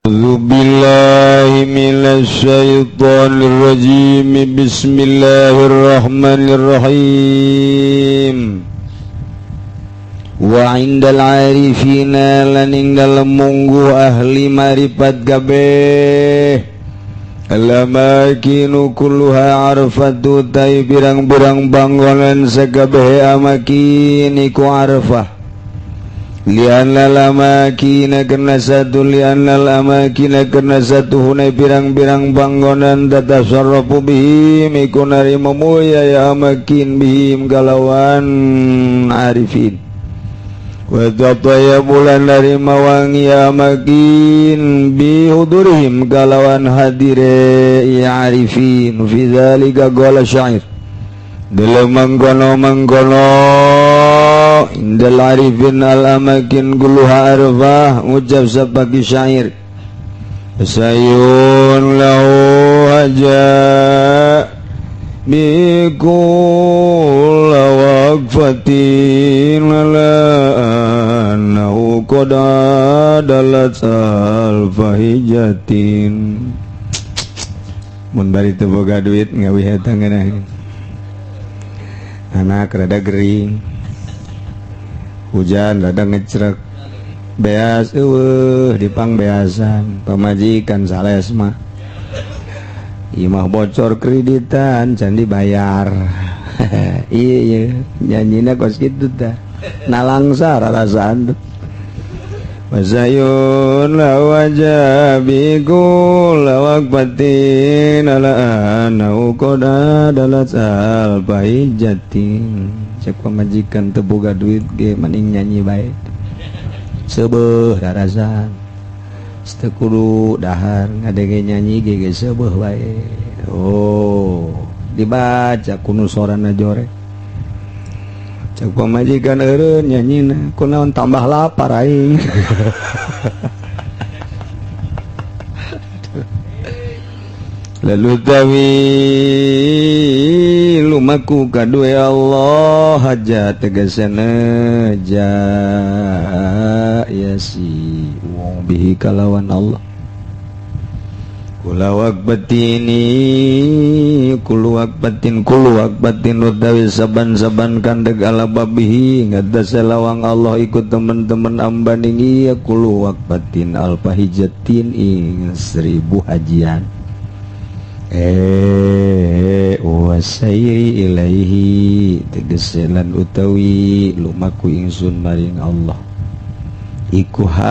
أعوذ بالله من الشيطان الرجيم. بسم الله الرحمن الرحيم. وعند العارفين lan ing dalem mungguh ahli marifat kabeh, الأماكن كلها عرفة utawi pirang-pirang panggonan sakabehe amakin iku arfah. لأن الأماكن karena satu لأن الأماكن karena satuhune pirang-pirang panggonan تتشرف بهم iku narima mulya ya amakin بهم kalawan arifin وتتطيب lan narima wangi ya amakin بحضورهم kalawan hadire ya arifin. في ذلك قال الشاعر dalam mangkono-mangkono عند العارفين الأماكن كلها عرفة ucap sapaki syair سعي له هجا بكل وقفة على أنه قد عادلت ألف حجة. Mun bari teu boga duit ngawi eta ngeunah, anak rada gering, hujan rada ngecrek, beas eueuh dipangbeasan, pamajikan salesma, imah bocor, kreditan can dibayar. Iya, nyanyina kos kitu tah, nalangsa rarasaan tuh. وسعي له هجا بكل وقفة على أنه قد عادلت ألف حجة. Cek pamajikan teu boga duit ge mending nyanyi bae, seubeuh rarasaan, teu kudu dahar, ngadenge nyanyi ge ge seubeuh bae. Oh, dibaca kuno sorana jorek. Cek pamajikan, eureun nyanyina, kunaon tambah lapar aing. Lalu tawi lumaku kadue Allah aja tegasana ja ya si wong به kalawan Allah كل وقفة كل وقفة كل وقفة utawi saban-saban kandeg على بابه ngatasé lawang Allah ikut teman-teman ambaning iya كل وقفة ألف حجة ing 1000 hajian. Eh, وسيري إليه tegese lan utawi lumaku ingsun maring Allah iku حج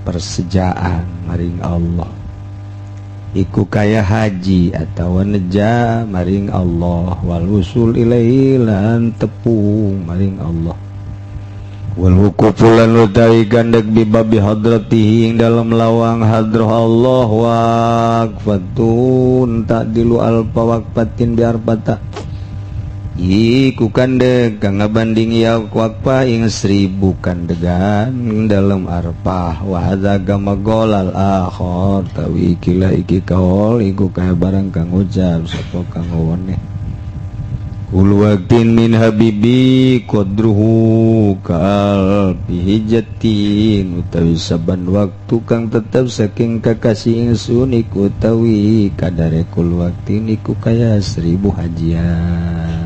persejaan maring Allah iku kaya haji atau neja maring Allah والوصول إليه lan tepung maring Allah والوقوف lan utawi gandeg بباب حضرته ing dalam lawang hadrah Allah وقفة تعدل ألف وقفة بعرفة iku kandeg kang ngabanding ya waqfah ing 1000 kandegan dalam arfah. وهذا كما قال الآخر tawi ikilah iki kaol iku kaya barang kang ucap sapa kang wone كل وقت من حبيبي قدره كألف حجة utawi saban waktu kang tetep saking kakasih ingsun iku utawi kadare كل وقت iku kaya 1000 hajian.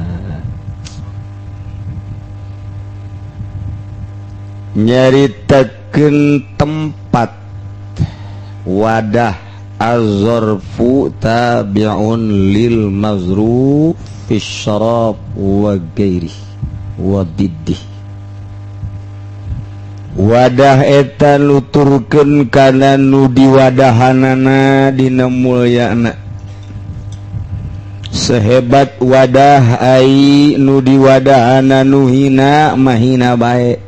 Nyaritakeun tempat wadah. الظرف تابع للمظروف في الشرف وغيره وضده. Wadah eta nuturkeun kana nu diwadahanana dina mulyana. Sehebat wadah ai nu diwadahana nu hina mahina bae.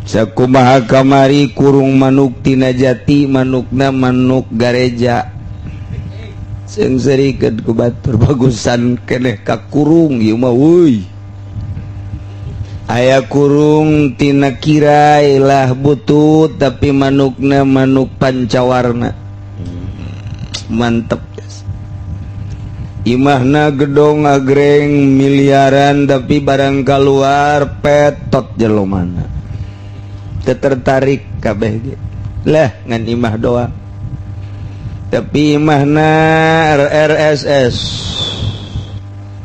Sakumaha kamari kurung manuk tina jati, manukna manuk gareja, seungseurikeun ku batur, bagusan keneh ka kurung ieu mah euy. Aya kurung tina kirai lah butut, tapi manukna manuk pancawarna, mantep. Imahna gedong agreng miliaran, tapi barang keluar petot jelomana. Teu tertarik kabeh ge lah ngan imah doang, tapi imahna RRSS,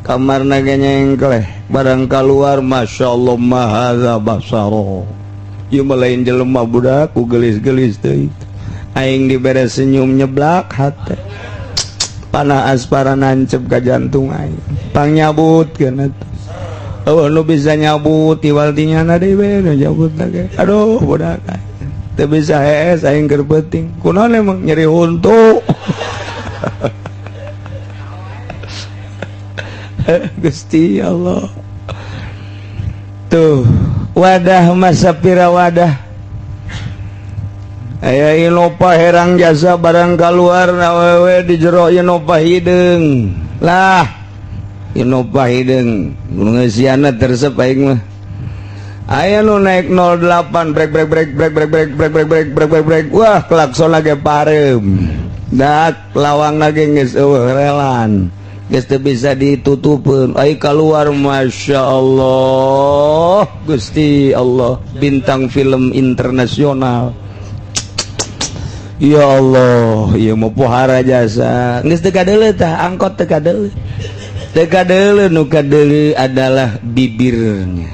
kamarna ge nyengkleh. Barang keluar, Masya Allah, mahadza basaro, ieu mah lain jelema budak ku gelis-gelis teuing. Aing dibere senyum nyeblak hate, panah aspara nancep ka jantung aing, pang nyabut kana. Oh, nu bisa nyabut tiwal tinyana deui we nu nyabut lagi. Aduh, budak teu bisa hees aing keur peuting. Kunaon emang nyeri huntu? Gusti Allah. Tuh, wadah masa pira wadah. Aya Innova herang jasa, barang keluar awewe di jero Innova hideung. Lah, Innova hideung ngeusiana tersep aing mah. Aya nu naik 08, brek brek brek brek brek brek brek brek brek brek brek brek, wah, klakson lagi parem. Dak lawang lagi geus eueuh relan. Geus teu bisa ditutupkeun. Ai keluar, Masya Allah, Gusti Allah, bintang film internasional. Ya Allah, ieu mah pohara jasa. Geus teu kadeuleu tah, angkot teu kadeuleu. Teu kadeuleu, nu kadeuleu adalah bibirnya.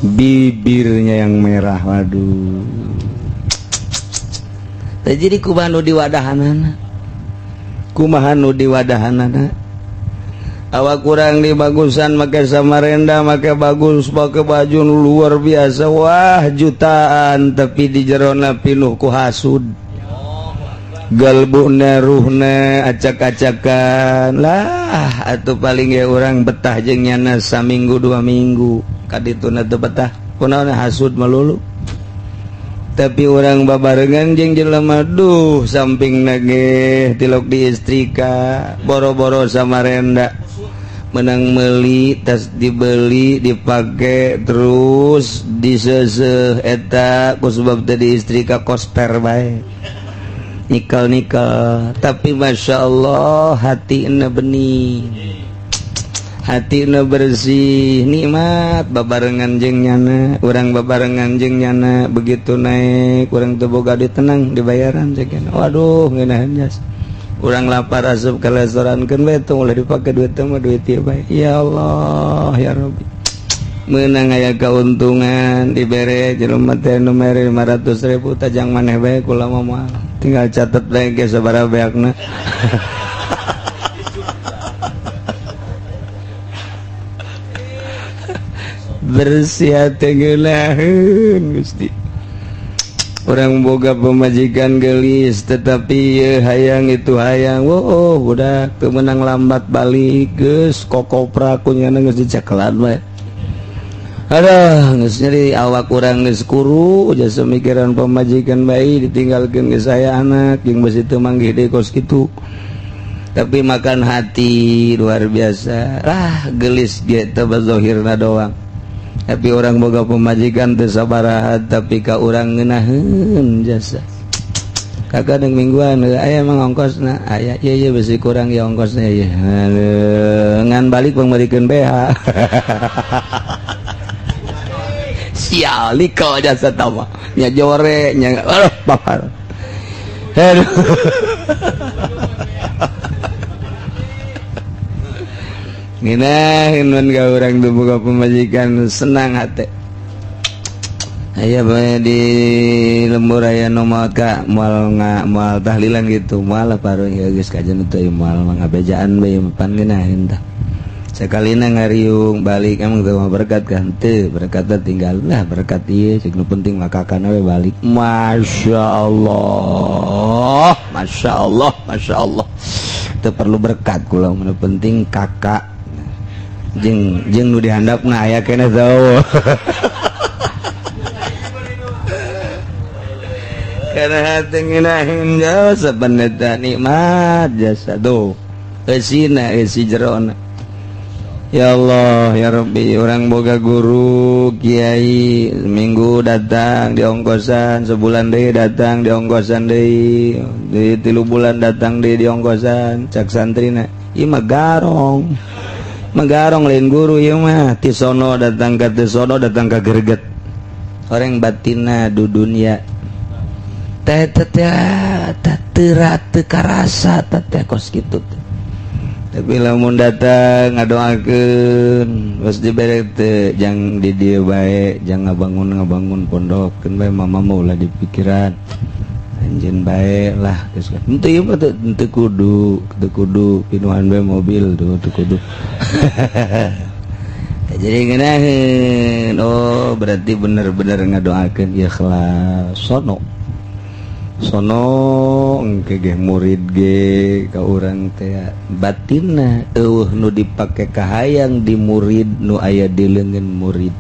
Bibirnya yang merah, waduh. Teh jadi kumaha nu diwadahanana? Kumaha nu diwadahanana? Awak kurang dibagusan, make samarenda, make bagus, make baju nu luar biasa, wah, jutaan, tapi di jerona pinuh ku hasud. Galbuna, ruhna acak-acakan lah. Atau paling ya orang betah jeung nyana saminggu 2 minggu, kadituna teu betah. Kunaon? Hasud melulu. Tapi orang babarengan jeung jelema, duh, samping nage tilok di istrika, boro-boro samarenda menang meli tas, dibeli, dipakai, terus diseseh eta ku sebab tadi istrika kosper bae, nikel-nikel. Tapi Masya Allah, hati bening, hati bersih, nikmat babarengan jeung nyana. Urang babarengan jeung nyana, begitu naik urang teu boga duit, tenang, dibayaran ceuk. Waduh, ngeunaheun jas. Urang lapar, asup ke restoran, keun we, tong ulah dipake duit mah, duit ieu bae. Ya Allah, ya Rabbi, menang aya keuntungan, dibere jelema teh nu mere 500 ribu, tajang maneh bae, kula mah moal, tinggal catet bae ge sabaraha beakna. Bersih hati, ngeunaheun Gusti. Orang boga pemajikan gelis, tetapi ye, hayang itu hayang. Oh, budak teu menang lambat balik, geus kokopra kunyana geus dicekelan bae. Aduh, geus nyeri awak urang, geus kuru jasa mikiran pemajikan bae, ditinggalkeun geus saya anak jeung besi teu manggih deui kos kitu. Tapi makan hati luar biasa lah, gelis ge teu bazohirna doang. Tapi orang boga pemajikan teu sabaraha, tapi ka urang ngeunaheun jasa. Kakak dengan mingguan aya emang ongkosna aya, iya iya, besi kurang ya ongkosnya ya ngan balik pemberikan BH. Sial kau jasa tama nya jore nya, aduh, bakar, aduh. Ngeunaheun mun ka urang teu boga pemajikan, senang hati. Aya bae di lembur aya nu maot ka moal nga moal tahlilan gitu, moal paruh ya geus kajen teu moal mah, ngabejaan bae pan ngeunaheun tah. Sakalina ngariung balik, emang teu berkat kan teu berkat, tinggal lah berkat ieu, cek nu penting mah kakana we balik. Masya Allah, Masya Allah, Masya Allah, teu perlu berkat kula, nu penting kakak jeung jeung nu dihandapna aya keneh teu. Karena hati ngeunaheun jasa peneta nikmat jasa tuh eusina, eusi jerona. Ya Allah, ya Rabbi, orang boga guru kiai, minggu datang di ongkosan, sebulan deui datang di ongkosan deui, di 3 bulan datang deui di ongkosan. Cak santrina, ieu mah garong mah, garong, lain guru ieu mah. Ti sono datang ka, ti sono datang ka, greget. Orang batinna du dunya teh teh teh teu teu karasa teh teh kos kitu teh. Tapi lamun datang ngadoakeun geus dibere teh, jang di dieu bae, jang ngabangun ngabangun pondok keun bae, mama mah ulah dipikiran, anjeun bae lah geus. Henteu, ieu mah teu kudu, teu kudu pinuhan bae mobil tuh, teu kudu. Jadi ngeunaheun, oh berarti bener-bener ngadoakeun ikhlas. Sono sono engke ge murid ge ka urang teh batinna eueuh nu dipake kahayang di murid, nu aya di leungeun murid,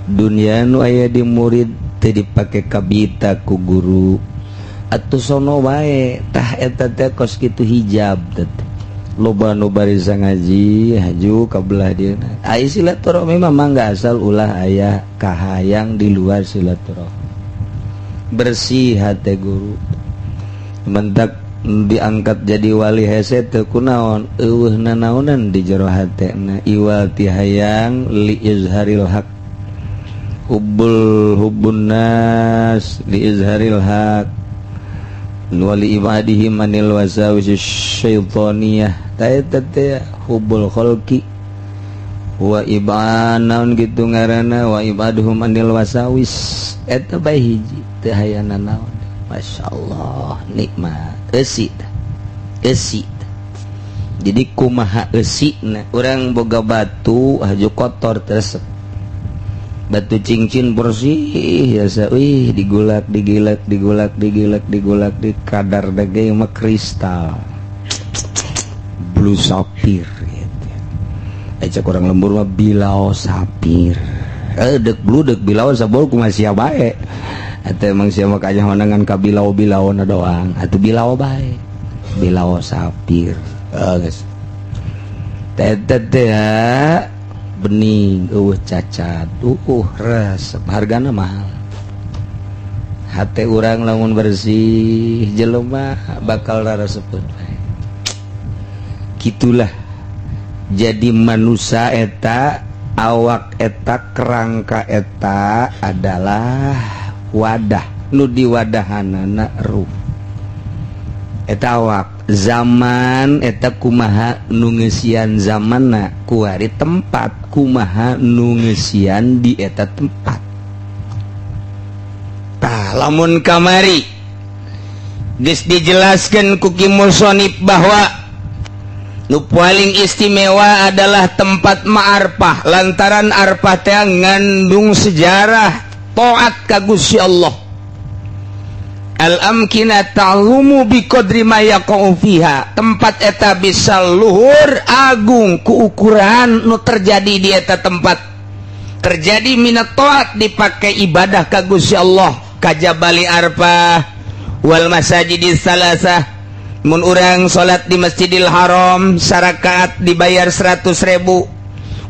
dunia nu aya di murid teu dipake kabita ku guru atuh. Sono wae tah, eta teh kos kitu hijab teh. Loba nu barisa ngaji haju ka belah dieu. Ai silaturahmi mah mangga, asal ulah aya kahayang di luar silaturahmi. Bersih hati guru, mentak diangkat jadi wali hese teu kunaon, eueuh nanaonan di jero hatena iwal ti hayang li izharil haq, hubbul hubbun nas li izharil haq wali ibadihim anil wasawis syaitaniyah. Ta eta teh hubbul khalqi wa iban naon gitu ngaranna, wa ibaduhum anil wasawis. Eta bae hiji teu hayang naon. Masya Allah, nikmat eusi tah, eusi tah. Jadi kumaha eusina urang boga batu haju kotor, teresep batu cincin bersih biasa, wih, digulak digilak, digulak digilak, digulak di kadar dage mah kristal blue sapphire gitu. Aja kurang lembur mah bilau sapir, eh dek blue dek bilau sabol kumaha sia bae. Atau emang sia mah kanyahonan ka bilau-bilau na doang atuh, bilau bae, bilau sapir. Oh, geus teh teh bening, eueuh cacat, resep, hargana mahal. Hate urang lamun bersih, jelema bakal rarasepun bae. Gitulah jadi manusia eta, awak eta, kerangka eta adalah wadah nu diwadahanana ruh eta. Awak zaman eta kumaha nu ngeusian zamanna, kuari tempat kumaha nu ngeusian di eta tempat. Tah, lamun kamari geus dijelaskan ku Ki Musonib bahwa nu paling istimewa adalah tempat ma'arfah, lantaran arfah teh ngandung sejarah taat ka Gusti Allah. Al amkina ta'lumu biqadri ma yaqa'u fiha, tempat eta bisa luhur agung ku ukuran nu terjadi di eta tempat, terjadi minat taat, dipakai ibadah ka Gusti Allah, kajabali arfah wal masajidis salasah. Mun urang salat di Masjidil Haram sarakaat dibayar 100.000,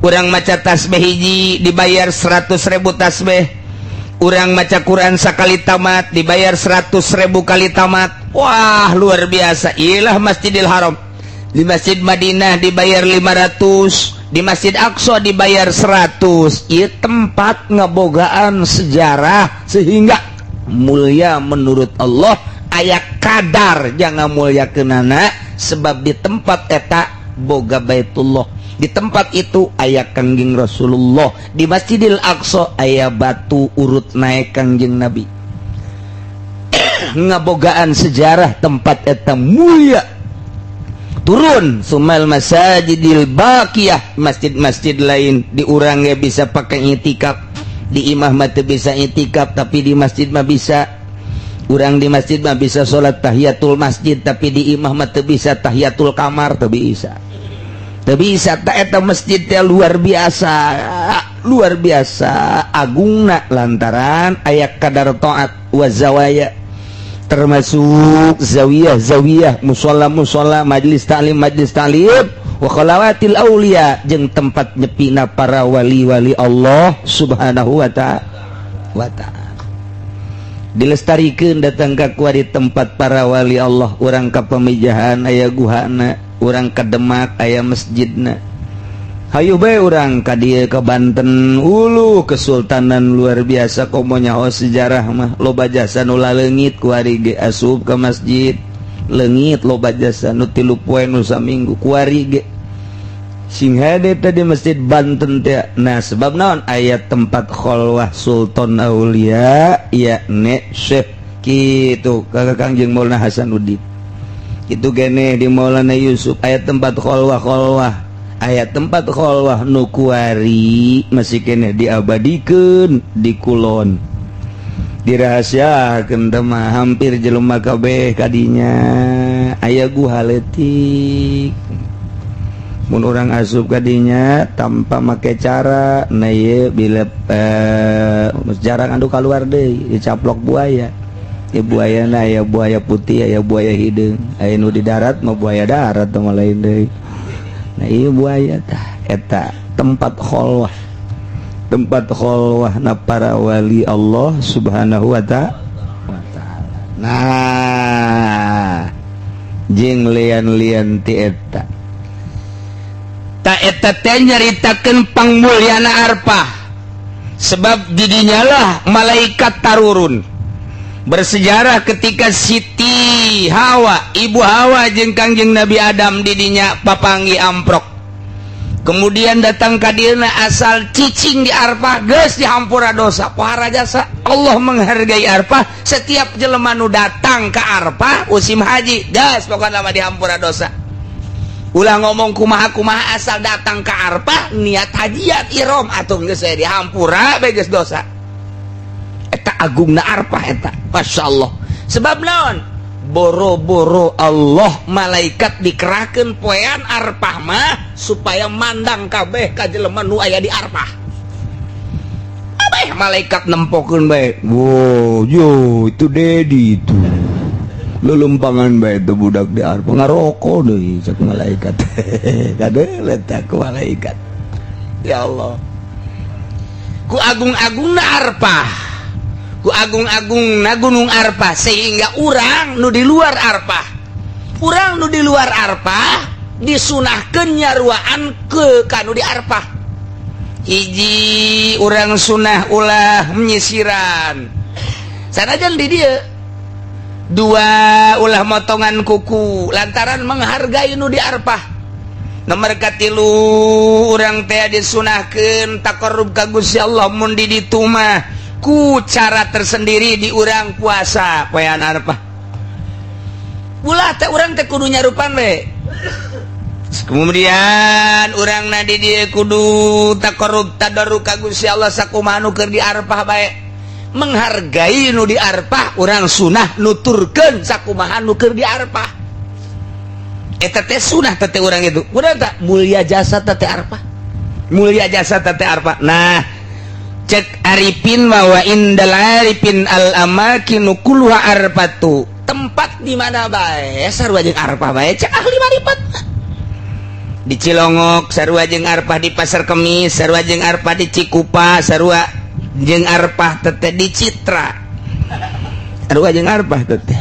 urang maca tasbih hiji dibayar 100.000 tasbih, urang maca Quran sakali tamat dibayar 100.000 kali tamat. Wah, luar biasa. Ilah Masjidil Haram. Di Masjid Madinah dibayar 500, di Masjid Aqsa dibayar 100. Ieu tempat ngebogaan sejarah sehingga mulia menurut Allah. Aya kadar jangan mulia kenana, sebab di tempat eta boga Baitullah, di tempat itu aya Kangjeng Rasulullah, di Masjidil Aqsa aya batu urut naik Kangjeng Nabi, ngabogaan sejarah tempat eta mulia. Turun sumal masajidil baqiyah, masjid-masjid lain di urang ge bisa pakai itikaf. Di imah mah teu bisa itikaf, tapi di masjid mah bisa. Urang di masjid mah bisa salat tahiyatul masjid, tapi di imah mah teu bisa tahiyatul kamar, teu bisa, teu bisa. Tak eta masjid teh luar biasa, luar biasa agungna lantaran aya kadar taat. Wa zawaya, termasuk zawiyah zawiyah, musola musola, majlis taklim majlis taklim, wa khalawatil aulia, jeung tempat nyepina para wali-wali Allah Subhanahu wa ta'ala. Dilestarikan datang ka kuari tempat para wali Allah. Urang ka Pamijahan aya guhana, urang ka Demak aya masjidna. Hayu bae urang ka dieu, ke Banten. Ulu, kesultanan luar biasa. Komo nyaho sejarah mah, loba jasa nu laleungit. Kuari ge asup ke masjid leungit, loba jasa nu 3 poe, nu saminggu. Kuari ge sing hade tadi Masjid Banten teh. Nah, sebab naon? Aya tempat kholwah Sultan Aulia ya, ne Syekh kitu, kakak Kangjeng Maulana Hasanuddin itu gene. Di Maulana Yusuf aya tempat kholwah, kholwah, aya tempat kholwah nu kuari masih kene diabadikeun di kulon, dirahasiakeun mah. Hampir jelema kabeh kadinya. Aya guha leutik, mun urang asup kadinya tanpa make cara, nah ieu bila jarang anu keluar deui, dicaplok buaya ya. Buaya, nah ya, buaya putih, aya buaya hideung, aya nu di darat mah buaya darat mah lain deui. Nah, iya, buaya tah eta tempat kholwah, tempat kholwah na para wali Allah Subhanahu wa ta'ala. Nah, jeung lian-lian ti eta. Ta eta teh nyaritakeun pangmulyana Arpah, sebab didinyalah malaikat tarurun. Bersejarah ketika Siti Hawa, Ibu Hawa jeung Kangjeng Nabi Adam didinya papanggih amprok, kemudian datang ka dieuna, asal cicing di Arfah geus dihampura dosa. Pohara jasa Allah menghargai Arfah. Setiap jelema nu datang ke Arfah musim haji, gas pokokna mah dihampura dosa. Ulah ngomong kumaha kumaha, asal datang ke Arfah niat hajiat ihram atuh geus dihampura bae geus dosa. Eta agungna Arfah eta, Masya Allah. Sebab naon? Boro-boro Allah, malaikat dikerahkan poean Arfah mah supaya mandang kabeh ka jelema nu aya di Arfah. Kabeh malaikat nempokeun bae. Wow, yo itu Dedi itu. Lulumpangan bae itu budak di Arfah, ngarokok deui, cek malaikat. Kade letak ku malaikat. Ya Allah. Ku agung-agungna Arfah, ku agung-agung na Gunung Arfah, sehingga urang nu di luar Arfah, urang nu di luar Arfah disunahkeun nyaruaan ke kanu di Arfah. Hiji, urang sunah ulah menyisiran sanajan di dia. Dua, ulah motongan kuku lantaran menghargai nu di Arfah. Nomor katilu, urang teh disunahkeun taqarrub ka Gusti Allah mun di ditu mah ku cara tersendiri. Di urang puasa poean Arfah, ulah teh urang teh kudu nyarupan we. Kemudian urang na di dieu kudu taqarrub tadarru ka Gusti Allah sakumaha nu keur di Arfah bae. Menghargai nu di Arfah, urang sunah nuturkeun sakumaha nu keur di Arfah. Eta teh sunah teh urang itu. Urang tak mulia jasa teh Arfah, mulia jasa teh Arfah. Nah, cek Arifin bahwa indal arifin al amakinu kulluha arfatu, tempat di mana bae sarua jeung Arfah bae. Cek ahli marifat, di Cilongok sarua jeung Arfah, di Pasar Kemis sarua jeung Arfah, di Cikupa sarua jeung Arfah teteh, di Citra sarua jeung Arfah teteh,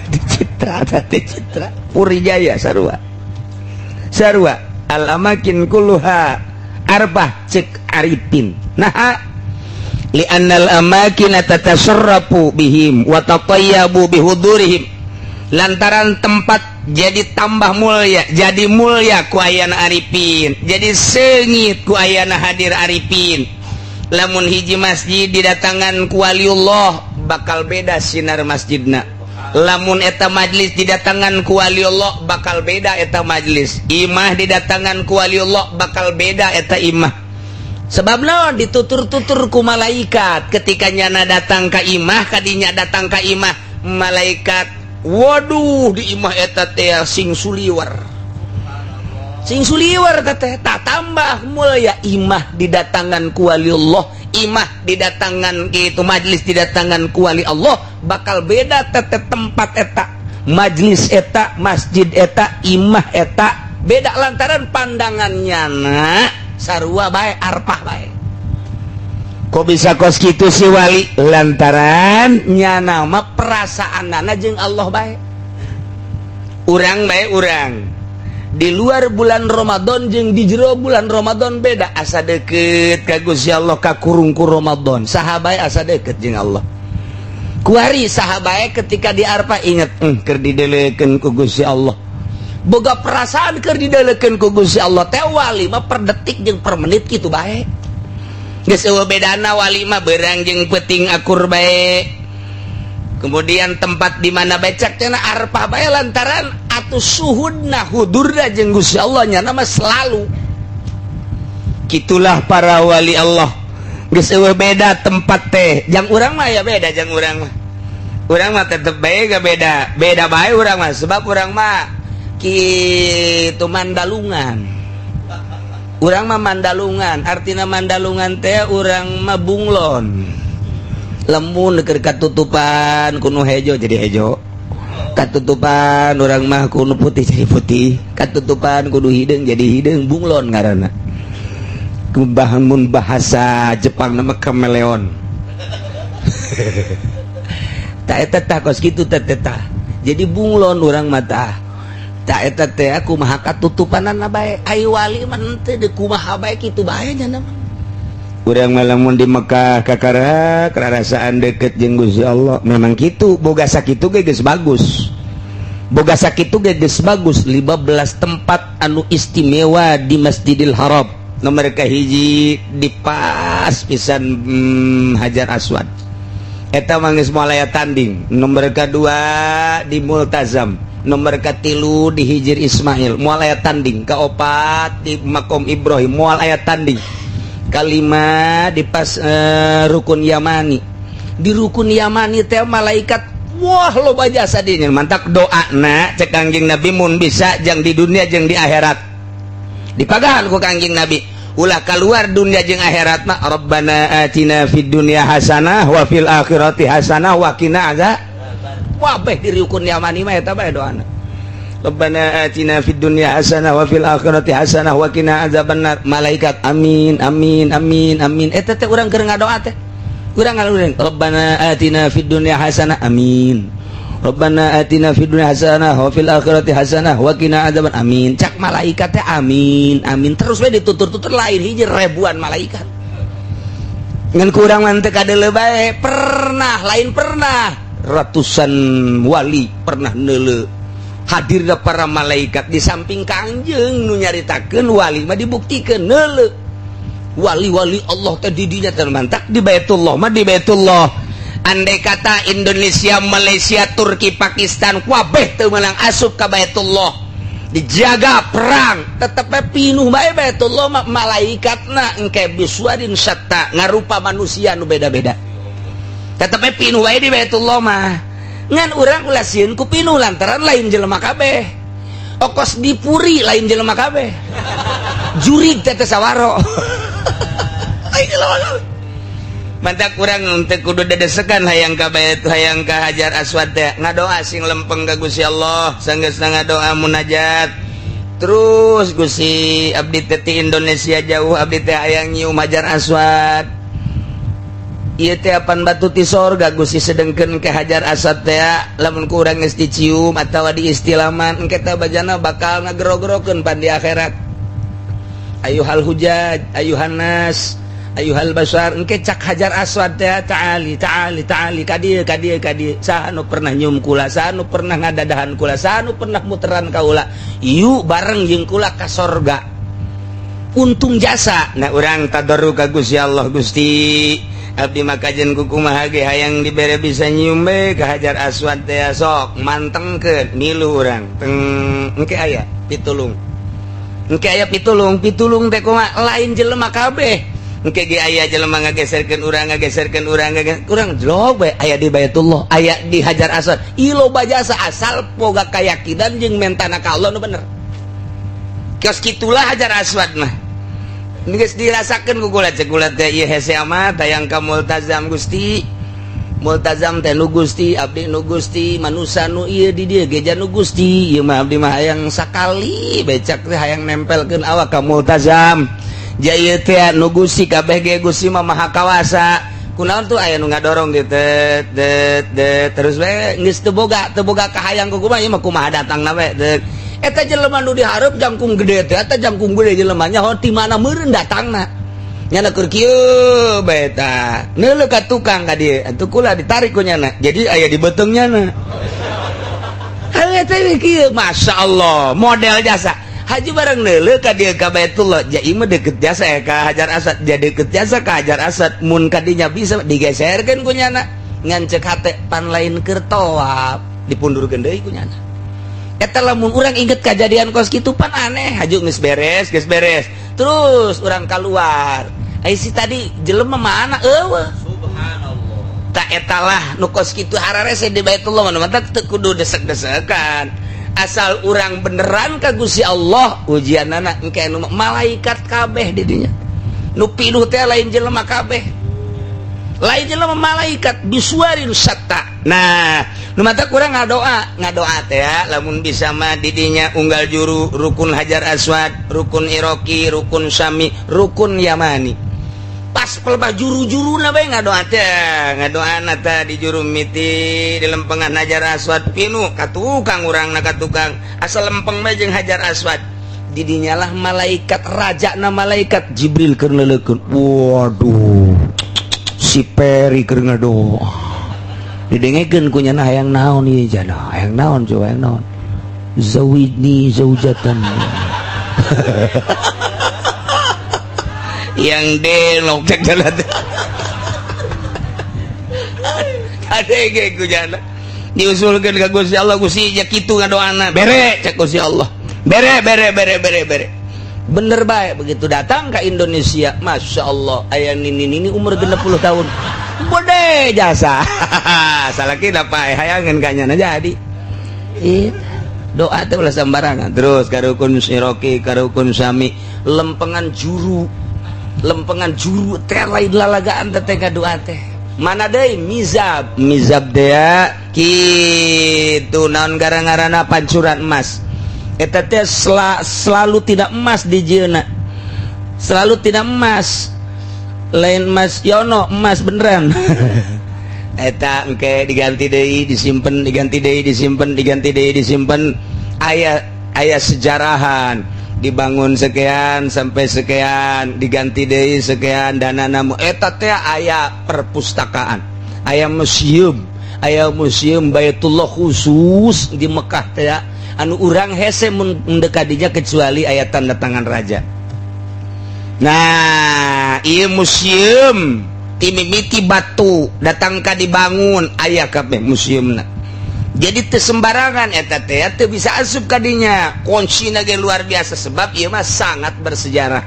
di Citra teteh, Citra Puri Jaya sarua, sarua. Al amakin kulluha arfah cek arifin. Nah, li'annal amakin tatasarrafu bihim wa tatayyabu bihudurihim, lantaran tempat jadi tambah mulia, jadi mulia ku ayana arifin, jadi sengit ku ayana hadir arifin. Lamun hiji masjid didatangan ku waliullah, bakal beda sinar masjidna. Lamun eta majlis didatangan ku waliullah, bakal beda eta majlis. Imah didatangan ku waliullah, bakal beda eta imah. Sebab naon? Ditutur-tutur ku malaikat ketika nyana datang ka imah, kadinya datang ka imah, malaikat, waduh, di imah eta teh sing suliwer, sing suliwer teh. Tak tambah mulia imah didatangan ku waliullah, imah didatangan gitu, majlis didatangan ku wali Allah, bakal beda tete tempat eta, majlis eta, masjid eta, imah eta beda, lantaran pandangannya na sarua bae, arpah bae. Kok bisa kos kitu si wali? Lantaran nyana mah perasaan nana jeung Allah bae. Urang bae, urang Di luar bulan Ramadan jeung di jero bulan Ramadan beda. Asa deket ka Gusti Allah kakurung ku Ramadan. Saha bae asa deket jeung Allah. Kuari saha bae ketika di Arfah inget, keur didelekeun ku Gusti Allah. Boga perasaan keur didelekeun ku Gusti Allah teh. Wali mah per detik jeung per menit kitu bae. Geus euweuh bedana. Wali mah beurang jeung peuting akur bae. Kemudian tempat di mana becak cenah Arfah bae, lantaran atuh suhudna, hudurna jeung Gusti Allah nya nama selalu. Gitulah para wali Allah, geus euweuh beda tempat teh. Jang urang mah ya beda. Jang urang mah, urang mah tetep bae gak beda, beda bae urang mah, sebab urang mah kitu mandalungan. Urang mah mandalungan, artina mandalungan teh urang mah bunglon. Lemun keur katutupan ku nu hejo jadi hejo, katutupan urang mah ku nu putih jadi putih, katutupan ku nu hideung jadi hideung. Bunglon ngaranna. Mun bahasa Jepang nama kameleon. Tak eta tah, kos kitu teh teh. Jadi bunglon urang mah tah. Tak eta teh, aku mah katutupanana bae. Ai wali mah henteu, deui kumaha bae kitu bae nya mah. Urang mah lamun di Mekah kakara kerasaan deket jeung Gusti Allah. Memang kitu, boga sakitu ge geus bagus. Boga sakitu ge geus bagus. 15 tempat anu istimewa di Masjidil Haram. Nomor kahiji di pas pisan Hajar Aswad. Eta mah geus moal aya tanding. Nomor kedua di Multazam. Nomor katilu di Hijir Ismail, moal aya tanding. Kaopat di Makom Ibrahim, moal aya tanding. Kalima di pas Rukun Yamani. Di Rukun Yamani teh malaikat, wah, loba jasa dinya. Mantak doa na cek Kangjeng Nabi, mun bisa jang di dunia jeung di akhirat dipagahan ku Kangjeng Nabi, ulah keluar dunia jeung akhirat mah, Rabbana atina fid dunya hasanah wa fil akhirati hasanah wa qina azab. Wah, beh di Rukun Yamani mah eta bae doana, Rabbana atina fid dunya hasanah wa fil akhirati hasanah wa qina azabannar. Malaikat amin, amin, amin, amin. Eta teh urang keur ngadoa teh urang ngalurin, Rabbana atina fid dunya hasanah, amin. Rabbana atina fid dunya hasanah wa fil akhirati hasanah wa qina azaban, amin. Cak malaikat teh amin, amin terus we ditutur-tutur, lain hiji, ribuan malaikat. Ngan kurang mah teu kadeuleu bae. Pernah, lain pernah, ratusan wali pernah neuleu hadirna para malaikat di samping Kangjeng. Nu nyaritakeun wali mah dibuktikan neuleu wali-wali Allah teh di dinya teh. Mantak di Baitullah mah, di Baitullah, andai kata Indonesia, Malaysia, Turki, Pakistan kabeh teu meunang asup ka Baitullah, dijaga perang, tetep pinuh bae Baitullah mah. Malaikatna engke bisuwarin syatta, ngarupa manusia nu beda-beda, tetep pinuh bae di Baitullah mah. Ngan urang ulah sieun ku pinuh, lantaran lain jelema kabeh. Okos di puri lain jelema kabeh, jurig teh teh sawaro, lain jelema kabeh. Mantak kurang teu kudu dedesekan hayang ka bait, hayang ka Hajar Aswad teh. Ngadoa sing lempeng ka Gusti Allah. Sanggeusna ngadoa, munajat terus, Gusti, abdi teh ti Indonesia jauh, abdi teh hayang nyium Hajar Aswad. Ieu teh apan batu ti sorga, Gusti. Sedengkeun ke Hajar Aswad teh, lamun ku urang geus dicium atawa diistilaman, engke teh bajana bakal ngagero-gerokeun pan di akhirat. Ayuhal hujaj, ayuhan nas, ayuhal basar, engke cak Hajar Aswad teh, ta'ali, ta'ali, ta'ali, ka dieu, ka dieu, ka dieu. Saha nu pernah nyium kula? Saha nu pernah ngadadahan kula? Saha nu pernah muteran kaula? Yuk bareng jeung kula ka sorga. Untung jasa. Nah, urang tadarru ka Gusti Allah, Gusti, abdi makajen kukumaha ge hayang dibere bisa nyium be ka Hajar Aswad teh. Sok mantengkeun milu urang teng, engke aya pitulung, engke aya pitulung. Pitulung teh kumaha? Lain jelema kabeh. Engke ge aya jelema ngageserkeun urang, ngageserkeun urang, urang jlog bae aya di Baitullah, aya di Hajar Aswad. Ieu loba jasa asal boga keyakinan jeung mentana ka Allah nu bener. Kios kitulah Hajar Aswad mah. Geus dirasakeun ku kula. Cek kula teh, ieu hese amat hayang ka Multazam, Gusti. Multazam teh nu Gusti, abdi nu Gusti, manusa nu ieu di dieu ge nu Gusti. Ieu mah abdi mah hayang sakali becak teh hayang nempelkeun awak ka Multazam. Ja ieu teh nu Gusti kabeh ge, Gusti mah maha kawasa. Kunaon tuh aya nu ngadorong gitu, det det terus we geus teu boga kahayang ku kumaha, ieu mah kumaha datangna we. Eta jelema nu dihareup jangkung gede teh, eta jangkung gede jelemanya ho ti mana meureun datangna. Nyana keur kieu bae tah. Neuleuh ka tukang ka dieu, atuh kula ditarik ku nyana. Jadi aya di beuteung nyana. Heuh teh kieu, Masya Allah, model jasa. Haji bareng neuleuh ka dieu ka Baitullah, ja ieu mah deket jasa ya ka Hajar Asad, ja deket jasa ka Hajar Asad, mun ka dinya bisa digeserkeun ku nyana. Ngan cek hate pan lain keur tawaf, dipundurkeun deui ku nyana. Eta lamun urang inget kejadian kos kitu pan aneh, haju geus beres, geus beres. Terus urang keluar. Ai si tadi jelema mana eueuh. Subhanallah. Tak etalah nu kos kitu hararese di Baitullah mah matak teu kudu desek-desekan. Asal urang beneran ka Gusti Allah, ujianana engke anu malaikat kabeh di dinya. Nu pinuh teh lain jelema kabeh. Lain jelema malaikat bisuarin syatta. Nah, nu mata kurang ngadoa, ngadoa teh ya, lamun bisa mah di dinya unggal juru rukun Hajar Aswad, rukun Iroki, rukun Sami, rukun Yamani. Pas pelbah juru-juruna bae ngadoa teh, ngadoana teh di juru miti di lempengan Hajar Aswad pinu ka tukang urangna ka tukang asal lempeng bae jeung Hajar Aswad. Di dinya lah malaikat rajana malaikat Jibril keur neuleukeun. Waduh. Si Peri keur ngadoa. Didengekeun ku nyana hayang naon ieu jana, hayang naon coba hayang naon. Zawijni zaujatan. Yang delok cek jalan. Kadege ku jana. Diusulkeun ka Gusti Allah, Gusti ja kitu ngadoana. Bere cek Gusti Allah. Bere bere bere bere bere. Bener bae begitu datang ke Indonesia, Masya Allah, aya nini nini umur 60 tahun. Bode jasa. Salah kita pae hayangan kanyana jadi. Doa teh ulah sembarangan. Terus karukun Siroki, karukun Sami, lempengan juru. Lempengan juru teh lain lalagaan teh teh doa teh. Mana deui mizab, mizab teh kitu naon gara-garana pancuran emas. Eta teh selalu tidak emas di jieuna. Selalu tidak emas. Lain emas yono, emas beneran. Eta engke diganti deui, disimpen, diganti deui, disimpen, diganti deui, disimpen. Aya aya sejarahan. Dibangun sekian sampai sekian, diganti deui sekian dana namu. Eta teh aya perpustakaan, aya museum Baitullah khusus di Mekah teh anu urang hese mun mendekatinya kecuali aya tanda tangan raja. Nah, ieu museum timimiti batu datang ka dibangun aya kabeh museumna. Jadi teu sembarangan eta teh teu bisa asup ka dinya. Kuncina ge luar biasa sebab ieu mah sangat bersejarah.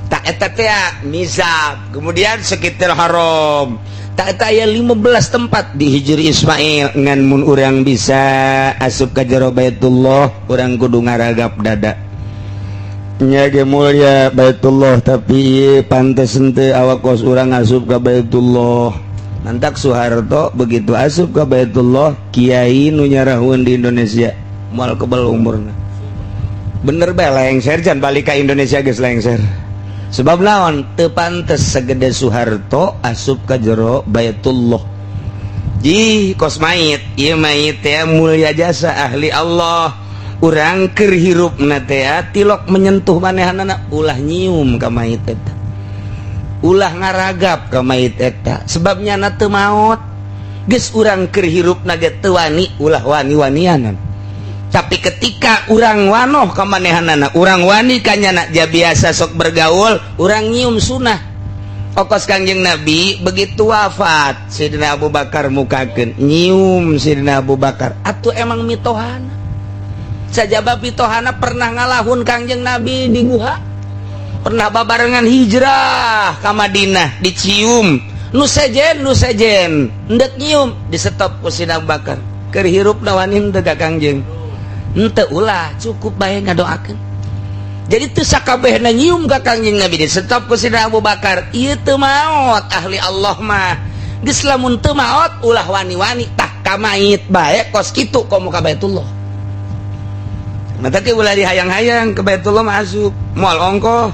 Tak eta teh mizab, kemudian sekitar haram. Tak eta aya 15 tempat di Hijri Ismail ngan mun urang bisa asup ka jero Baitullah urang kudu ngaragap dada. Nya ge mulia Baitullah tapi pantes henteu awak kos urang asup ka Baitullah. Mantak Soeharto begitu asup ka Baitullah kiai nu nyarahun di Indonesia moal kebel umurna. Bener bae lengser can balik ka Indonesia geus lengser. Sebab naon teu pantes segede Soeharto asup ka jero Baitullah. Ji kos mayit, ieu mayit teh mulia jasa ahli Allah. Urang keur hirupna teh tilok menyentuh manehanana ulah nyium ka mayit eta. Ulah ngaragap ka mayit eta sebab nyana teu maot. Geus urang keur hirupna ge teu wani ulah wani-wanianan. Tapi ketika urang wanoh ka manehanana, urang wani ka nyana ja biasa sok bergaul, urang nyium sunah. Okos Kangjeng Nabi begitu wafat Sidina Abu Bakar mukakeun nyium Sidina Abu Bakar. Atuh emang mitohana. Sajaba mitohana pernah ngalahun Kangjeng Nabi di guha. Pernah babarengan hijrah ka Madinah dicium. Nu sejen endek nyium disetop ku Sidina Abu Bakar. Keur hirupna wani henteu ka Kangjeng. Henteu ulah cukup bae ngadoakeun. Jadi teu sakabehna nyium ka Kangjeng Nabi disetop ku Sidina Abu Bakar. Ieu teu maot ahli Allah mah. Geus lamun teu maot ulah wani-wani tah ka mayit bae kos kitu komo ka Baitullah. Mata ke ulah dihayang-hayang ke Baitullah mah asup moal ongkoh.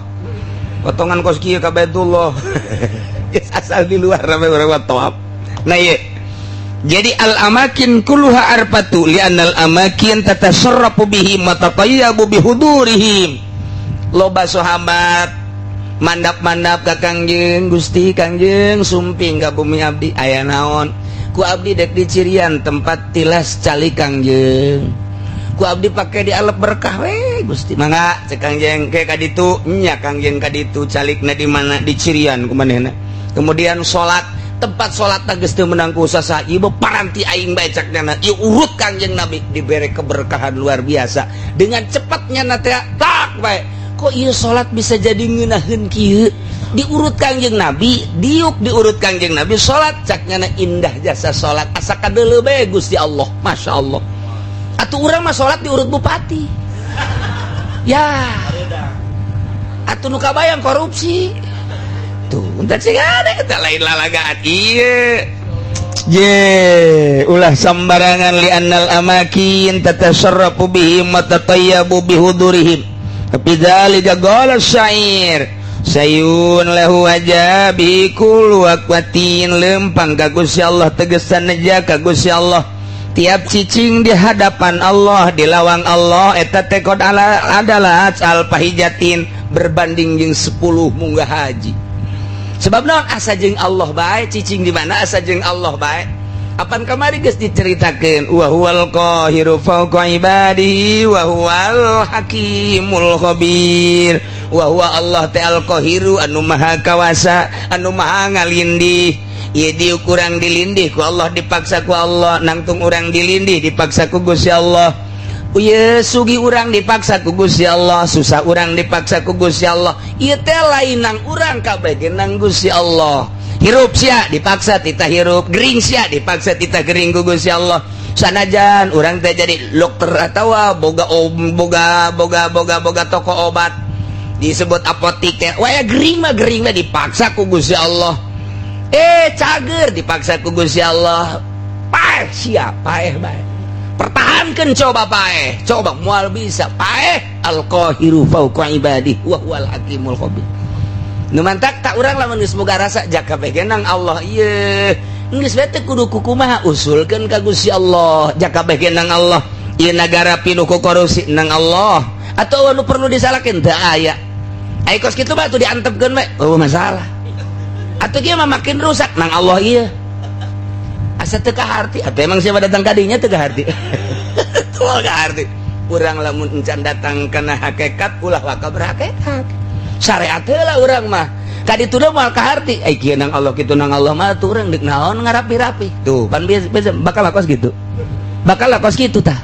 Potongan kos kieu ka Baitullah. Geus asal di luar rame urang mah tawaf. Nah ieu. Jadi al amakin kulluha arfatu li'annal amakin tatasarrafu bihim wa tatayyabu bihudurihim. Loba sahabat mandap-mandap ka Kangjeng, "Gusti Kangjeng, sumping ka bumi abdi." "Aya naon?" "Ku abdi dek dicirian tempat tilas calik Kangjeng, ku abdi pake dialep berkah we, Gusti." "Mangga," cek Kangjeng. "Ke ka ditu nya, Kangjeng?" "Ka ditu." "Calikna di mana?" "Dicirian ku manehna." Kemudian salat, tempat salat geus teu meunang ku sasa ieu paranti aing bae, cak nyana. Ieu urut Kangjeng Nabi, dibere keberkahan luar biasa dengan cepatnya na teh tak bae. Kok ieu salat bisa jadi ngeunaheun kieu? Diurut Kangjeng Nabi, diuk diurut Kangjeng Nabi salat, cak nyana indah jasa salat, asa kadeuleu bae Gusti Allah. Masya Allah, atuh urang mah salat diurut bupati ya, atuh nu kabayang korupsi tuh. Entar sih ada kita lain lalagaan iya ye ulah sembarangan. Li'annal amakin tatasarrafu bihim wa tatayyabu bihudurihim. Tapi dzalika qala syair sayun lahu ajabi kullu aqwatin. Lempang ka Gusti Allah, tegesan neja ka Gusti Allah. Tiap cicing di hadapan Allah, di lawang Allah, eta teh qad adalah al pahijatin, berbanding jeung 10 munggah haji. Sebab naon? Asa jeung Allah bae. Cicing di mana asa jeung Allah bae. Apan kamari geus diceritakeun, wa huwal qahiru fawqa ibadihi wa huwal hakimul khabir. Wa huwa Allah teh al qahiru, anu maha kawasa, anu maha ngalindih. Ieu diuk urang dilindih ku Allah, dipaksa ku Allah. Nangtung urang dilindih, dipaksa ku Gusti Allah. Ieu sugih urang dipaksa ku Gusti Allah, susah urang dipaksa ku Gusti Allah. Ieu teh lain nang urang, kabeh ge nang Gusti Allah. Hirup sia dipaksa tita hirup, gering sia dipaksa tita gering ku Gusti Allah. Sanajan urang teh jadi dokter atau boga om, boga boga boga boga toko obat, disebut apotik teh, waya gering mah, gering mah dipaksa ku Gusti Allah. Cager dipaksa ku Gusti Allah. Paeh sia, paeh bae, pertahankan, coba paeh, coba moal bisa paeh. Al-qahiru fawqa ibadihi wa huwal hakimul khabir. Nu mantak tak urang lamun geus boga rasa jaka bae nang Allah ieu geus bae teh kudu kukumaha, usulkeun ka Gusti Allah. Jaka bae nang Allah ieu, nagara pinuh ku korupsi, nang Allah atau anu perlu disalahkeun teu aya. Ai kos kitu mah tuh diantepkeun bae, oh masalah atau dia mah makin rusak. Nang Allah ieu asa teu kaharti atau emang siapa datang kadinya teu kaharti? Teu kaharti. Urang lamun encan datang kana hakikat, ulah waka berhakikat, syariat heula. Urang mah kaditu moal kaharti. Ai kieu nang Allah, kitu nang Allah mah, tuh urang deuk naon ngarapi-rapi tuh pan? Biasa bakal kos gitu, bakal kos kitu tah.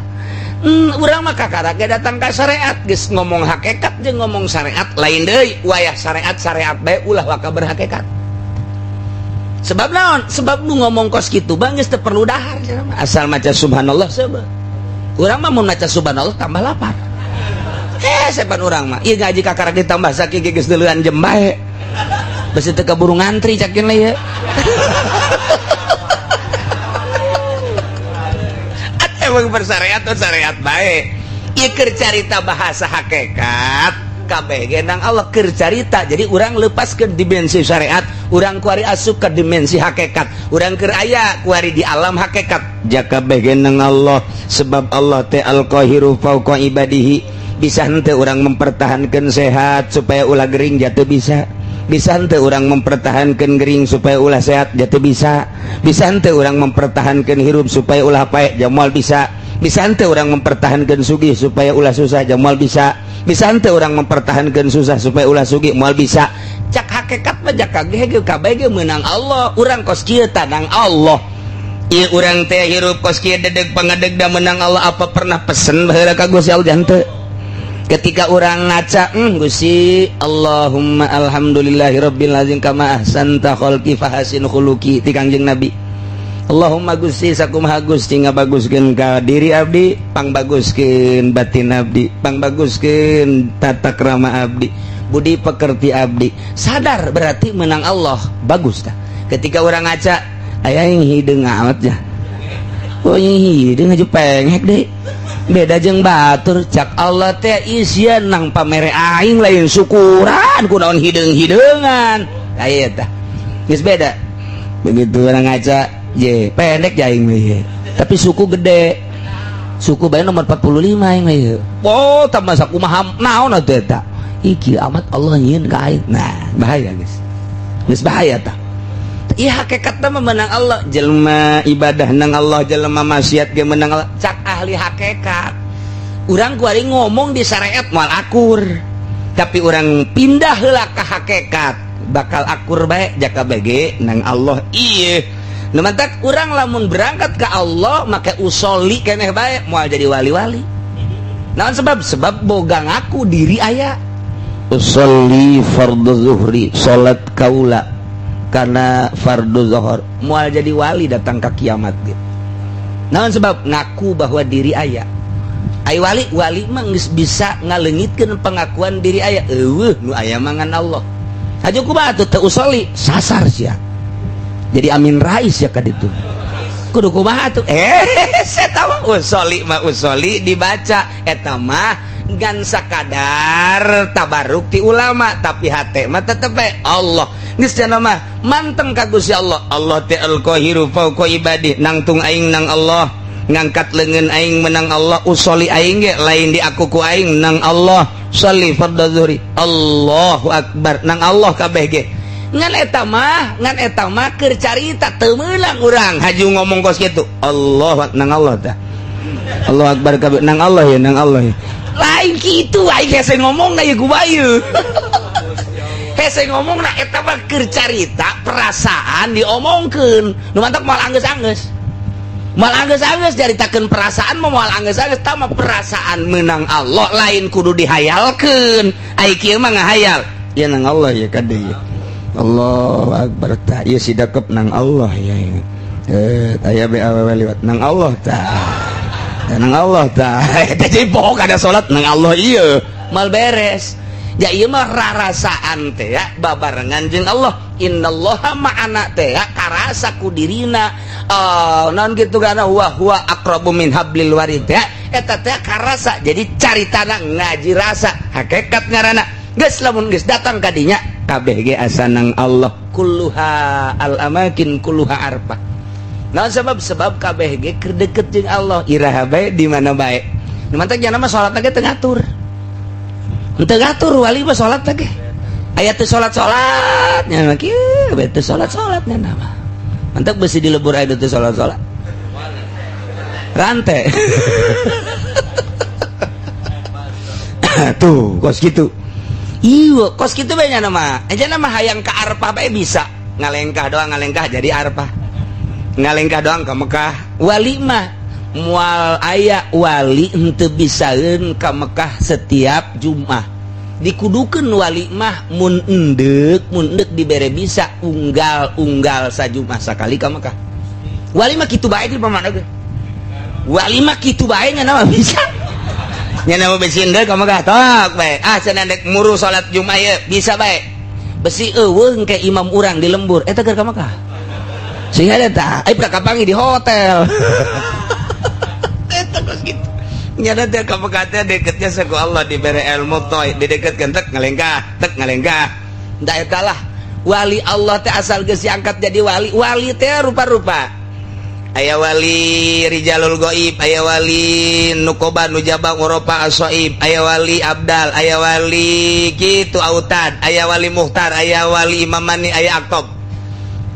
Urang mah kakara ge datang ka syariat. Geus ngomong hakikat jeung ngomong syariat lain deui. Wayah syariat, syariat bae, ulah waka berhakikat. Sebab naon? Sebab nu ngomong kos kitu bang geus teu perlu dahar. Asal maca subhanallah sebab urang mah mun maca subhanallah tambah lapar. Sepan urang mah ieu ngaji kakara ditambah sakieu geus deuleuan jem bae, besi teu kaburu ngantri cakin lah ya. Emang bersyariat tuh syariat bae. Ieu keur carita bahasa hakikat, kabeh ge nang Allah keur carita. Jadi urang lepas ke dimensi syariat, urang kuari asup ke dimensi hakikat, urang keur aya kuari di alam hakikat. Jaka kabeh ge nang Allah, sebab Allah teh al-qahiru fauqa ibadihi. Bisa henteu urang mempertahankan sehat supaya ulah gering? Jatuh bisa. Bisa henteu urang mempertahankan gering supaya ulah sehat? Jatuh bisa. Bisa henteu urang mempertahankan hirup supaya ulah paeh? Jamal bisa. Bisa henteu urang mempertahankan sugih supaya ulah susah? Jamal bisa. Bisa henteu urang mempertahankan susah supaya ulah sugih? Moal bisa. Cak hakikat mah jaka ge kabeh ge meunang Allah. Urang kos kieu tanang Allah. Ieu urang teh hirup kos kieu, dedeg pangadeg da menang Allah. Apa pernah pesen baheula ka Gusti Allah? Henteu. Ketika orang ngaca, Gusti Allahumma alhamdulillahirabbil alamin kama ahsanta khalqi fahasin khuluqi," ti Kangjeng Nabi. "Allahumma Gusti, sakumaha Gusti ngabaguskeun ka diri abdi, pangbaguskeun batin abdi, pangbaguskeun tata krama abdi, budi pekerti abdi." Sadar berarti menang Allah, bagus tah. Ketika orang ngaca, aya yang hideung amat ya, oh yang hideung aja pengek deh, beda jeung batur. Cak Allah teh isian nang pamere aing, lain syukuran, kunaon hideung-hideungan aya tah? Geus beda. Begitu orang ngaca. Ye, pendek aing mah ye. Tapi suku gede. Suku bae nomor 45 aing mah ye. Oh, tambah sakumaha naon atuh eta? Iki amat Allah nyieun ka aing. Nah, bahaya guys. Geus bahaya tah. Iya, hakikatna mah menang Allah, jelema ibadah nang Allah, jelema maksiat ge menang Allah. Cak ahli hakikat. Urang kuari ngomong di syariat moal akur. Tapi urang pindah heula ka hakikat, bakal akur bae jaka bege nang Allah. Iya. Nu mantak urang lamun berangkat ke Allah make usoli keneh bae moal jadi wali-wali. Naon sebab? Sebab boga ngaku diri aya. Usolli fardhu zuhri, salat kaula karena fardu zuhur, moal jadi wali datang ke kiamat gitu. Naon sebab? Ngaku bahwa diri aya. Ai wali, wali mah geus bisa ngalengitkeun pengakuan diri aya. Eueuh nu aya mangan Allah. Haju kumaha atuh teu usoli, sasar sia. Jadi Amin Rais ya ka ditu. Kudu kumaha atuh? Saya mah usoli mah usoli dibaca eta mah ngan sakadar tabaruk ti ulama, tapi hate mah tetep bae Allah. Geus cenah mah manteng ka Gusti Allah. Allah teh al-qahiru fauqa ibadi, nangtung aing nang Allah, ngangkat leungeun aing menang Allah, usoli aing ge lain di aku ku aing nang Allah. Sholli fardhu zuhri, Allahu akbar, nang Allah kabeh ge. Ngan eta mah keur carita, teu meunang urang haju ngomong kos kitu. Allah nang Allah tah. Allah akbar kabeh nang Allah ya, nang Allah ya. Lain kitu, aing hese ngomong na ye kubayu. Hese ngomong na eta mah keur carita perasaan diomongkeun. Nu mantak moal anggeus-anggeus. Moal anggeus-anggeus caritakeun perasaan mah, moal anggeus-anggeus tah mah. Perasaan menang Allah lain kudu dihayalkeun. Ai kieu mah ngahayal. Ya nang Allah ya kade ya. Allahu akbar tah, ieu si dakep nang Allah ya. Aya be awewe liwat nang Allah tah. Nang Allah tah. Eta jadi pokok ada salat nang Allah ieu. Mal beres. Ya ieu mah rarasaan teh ya babarengan jeung Allah. Innallaha ma'ana teh ya karasa ku dirina. Naon kitu kana huwa huwa aqrabu min hablil warid ya. Eta teh karasa. Jadi caritana ngaji rasa hakikat ngaranna. Geus lamun geus datang ka dinya kabeh ge asa nang Allah, kulluha al amakin kulluha arfah. Nah, sebab sebab kabeh ge keur deket jeung Allah, iraha bae di mana bae. Nu mantak jangan mah salat ge teu ngatur. Teu ngatur wali mah salat ge. Aya teu salat-salat nya mah kieu bae teu salat-salat nya mah. Mantak besi dilebur aya teu salat-salat. Rantai. Tuh, kos kitu. Iya, kos kitu bae nya mah. Aja nama hayang ka Arfah bae bisa. Ngalengkah doang, ngalengkah jadi Arfah. Ngalengkah doang ke Mekah. Wali mah mual aya wali henteu bisaeun ka Mekah setiap Jumat. Dikudukeun wali mah mun endek dibere bisa unggal-unggal sajumat sakali ka Mekah. Wali mah kitu bae di pamana ge. Wali mah kitu bae nya mah bisa. Nya mah besi endek ka Mekah tok bae. Ah cenah endek muru salat Jumat ieu bisa bae. Besi eueuh ke imam urang di lembur eta keur ka Mekah. Sehingga eta ai pernah kapangi di hotel. Eta kos kitu. Nyana teh ka Mekah teh deketnya saku Allah dibere ilmu toy, dideketkeun tek ngalengkah, tek ngalengkah. Da eta lah wali Allah teh asal geus diangkat jadi wali. Wali teh rupa-rupa. Aya wali rijalul goib, aya wali nukoba nujaba ngoropa asoib, aya wali abdal, aya wali kitu autad, aya wali muhtar, aya wali imamani, aya aktob.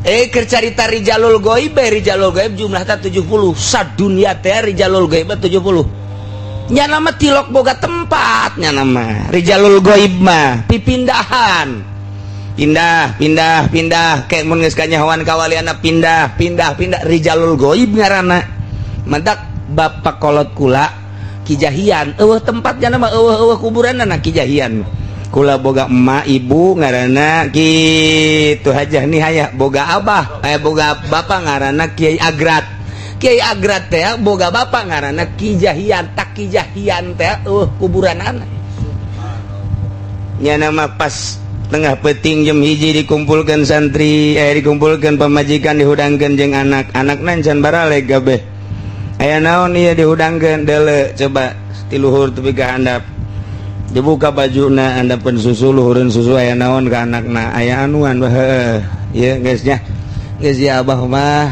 Keur carita rijalul goib, rijalul goib jumlah teh 70. Sadunya teh rijalul goib 70. Nya nama tilok boga tempat nya nama rijalul goib mah pipindahan. Pindah, pindah, pindah kayak mun geus kanyahoan kawaliana pindah, pindah, pindah rijalul goib ngaranna. Mantak bapak kolot kula Kijahian, eueuh tempatnya nama eueuh eueuh kuburanna Kijahian. Kula boga emak ibu ngaranna kitu Hajah nih aya boga abah, boga bapak ngaranna Kiai Agrat. Kiai Agrat teh boga bapak ngaranna Kijahian, tak Kijahian teh eueuh kuburanana. Nya nama pas tengah peting jam 1 dikumpulkan santri, dikumpulkan pamajikan, dihudangkeun jeung anak anakna can baraleg kabeh. Aya naon ieu dihudangkeun deuleu coba ti luhur tepi ka handap. Dibuka bajuna handapeun susu, luhureun susu, aya naon ka anakna, aya anuan heuh ieu geus nya geus ya abah mah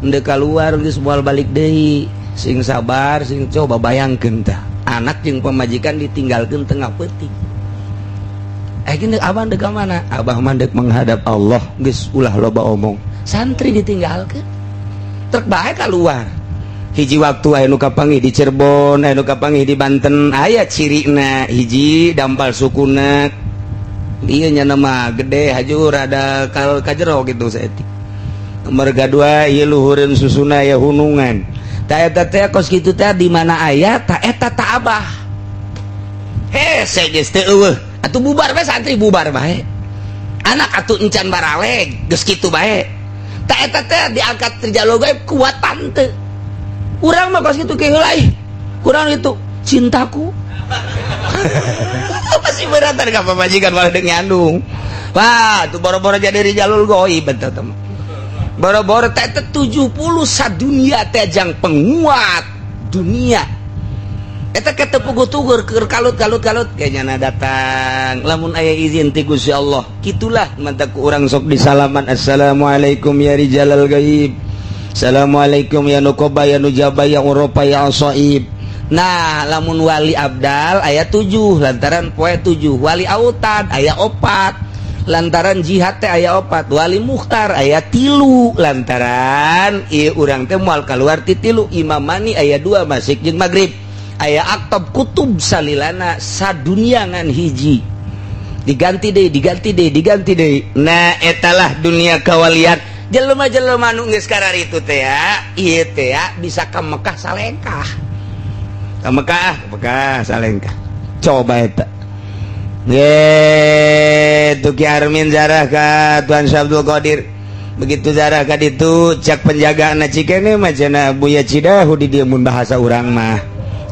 Ndek keluar geus moal balik deui. Sing sabar, sing coba bayangkeun tah. Anak jeung pamajikan ditinggalkeun tengah peuting. Eh, gini, abah dek ka mana? Abah mah dek menghadap Allah, geus ulah loba omong. Santri ditinggalkeun. Trek bae keluar. Hiji waktu aya nu kapanggih di Cirebon, aya nu kapanggih di Banten, aya cirina hiji dampal sukuna. Ieu nya nama gede haju rada kal kajero gitu saeutik. Merga dua ieu luhureun susuna aya hunungan. Ta eta teh kos kitu teh di mana aya ta eta ta abah. Hese geus teu eueuh. Atuh bubar bae santri, bubar bae. Anak atuh encan baraleg, geus kitu bae. Ta eta teh diangkat rijalul gaib kuat tante. Urang mah kos kitu ke heula ih. Kurang itu cintaku. Masih beratan ka pamajikan malah deuk nyandung. Wah, tuh boro-boro jadi rijalul goib eta teh. Boro-boro teh 70 sadunia teh jang penguat dunia. Eta ke puguh tugur keur kalut kalut kalut kayaknya datang lamun aya izin ti Gusti Allah. Kitulah mantak ku urang sok disalaman, "Assalamualaikum ya rijalal gaib. Assalamualaikum ya nukoba, ya nujaba, ya uropa, ya asaib." Nah, lamun wali abdal aya 7 lantaran poe 7, wali autad aya 4 lantaran jihad teh aya 4, wali mukhtar aya 3 lantaran ieu urang teh moal kaluar ti 3, imamani aya 2 masyrik jeung maghrib, aya aktob kutub salilana sadunia ngan hiji diganti deui, diganti deui, diganti deui. Nah, etalah dunia kawalian. Jelema-jelema nu geus kararitu teh ya, ieu teh ya bisa ka Mekah salengkah, ka Mekah, ka Mekah salengkah. Coba eta ye tuh Ki Armin zarah ka Tuan Syekh Abdul Qadir. Begitu zarah ka ditu, cak penjagaan cikene mah cenah Buya Cidahu di dieu, mun bahasa urang mah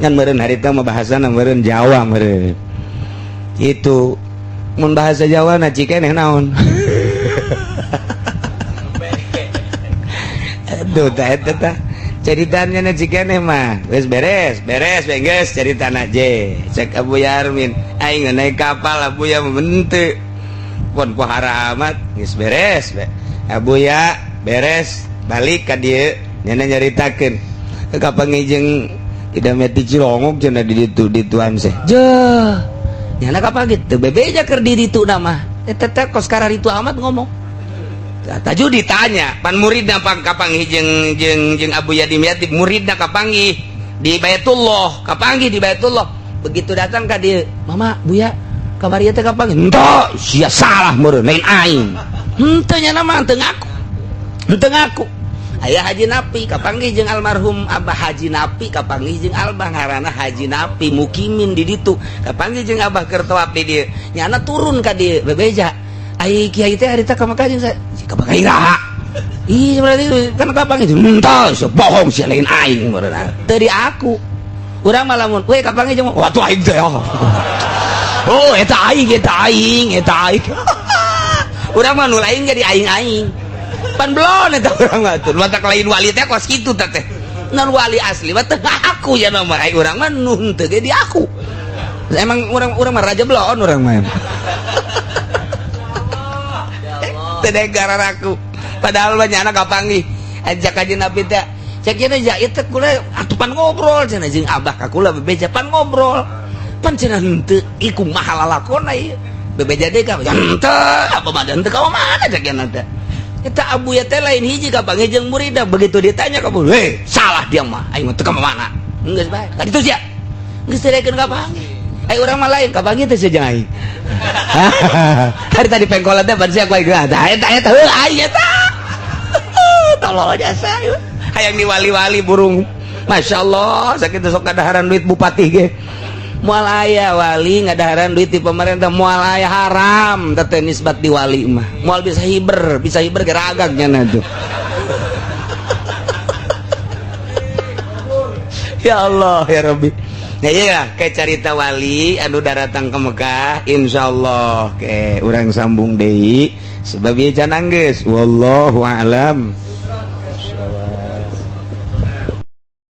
kan meureun harita mah bahasana meureun Jawa meureun itu. Mun bahasa Jawa na cikene naon? Aduh, tah eta tah ceritanya na cikene mah geus beres beres geus ceritana je. Cek Abu Yarmin, aing naik kapal Abu ya henteu pon pohara amat. Geus beres be. Abu ya beres balik ka dieu, nyana nyaritakeun kapanggih jeung Ida Meti Cilongok cenah di ditu di tuan seh. Jeh. Nyana kapanggih teu bebeja keur di ditu nama. Eta teh kos kararitu amat ngomong. Taju ditanya, pan muridna pang kapanggih jeung jeung jeung Abu Yadim Yatib, muridna kapanggih di Baitullah, kapanggih di Baitullah. Begitu datang ka dieu, "Mama, Buya, kamari teh kapanggih." "Henteu, sia salah meureun, lain aing." Henteu nya mah teu ngaku. Henteu ngaku. Aya Haji Napi kapanggih jeung almarhum Abah Haji Napi, kapanggih jeung Abah ngaranna Haji Napi mukimin di ditu, kapanggih jeung Abah keur tawaf di dieu. Nyana turun ka dieu bebeja. Ai kiai teh harita ka Mekah jeung saya. Ka Mekah iraha? Ih, berarti kan kapanggih henteu, sia bohong sia, lain aing meureun. Teu di aku. Urang mah lamun we kapanggih jeung wah aing teh. Oh, eta aing, eta aing, eta aing. Urang mah nu lain jadi aing-aing. Pan belon eta urang mah tuh. Matak lain wali teh kos kitu teh teh. Non wali asli mah teu ngaku ya nama ai urang mah nu henteu ge di aku. Emang urang urang mah raja belon urang mah. Teu gara aku. Padahal mah nyana kapanggih. Ajak aja Nabi teh. Cek cenah ja ieu teh kula atuh pan ngobrol cenah jeung abah ka kula bebeja pan ngobrol. Pan cenah henteu ieu kumaha lalakonna ieu. Bebeja deui ka henteu apa mah henteu ka mana cek cenah teh. Eta Abu ya teh lain hiji kapanggih jeung muridna, begitu ditanya ka, "Hei, salah dia mah, aing mah teu ka mana." Geus bae. Ka ditu sia. Geus teu daekeun kapanggih. Ai urang mah lain kapanggih teh sia jeung aing. Hari tadi pengkolan teh ban sia ku aing. Tah eta eta heuh aing eta. Tolol jasa. Hayang diwali-wali burung. Masya Allah, sakitu sok kadaharan duit bupati ge. Moal aya wali ngadaharan duit di pemerintah, moal aya, haram teh nisbat di wali mah. Moal bisa hiber, bisa hiber geragak nya tuh. Ya Allah ya Rabbi. Nah iya kayak carita wali anu daratang ke Mekah, insyaallah ke urang sambung deui sebab ieu can anggeus. Wallahu a'lam.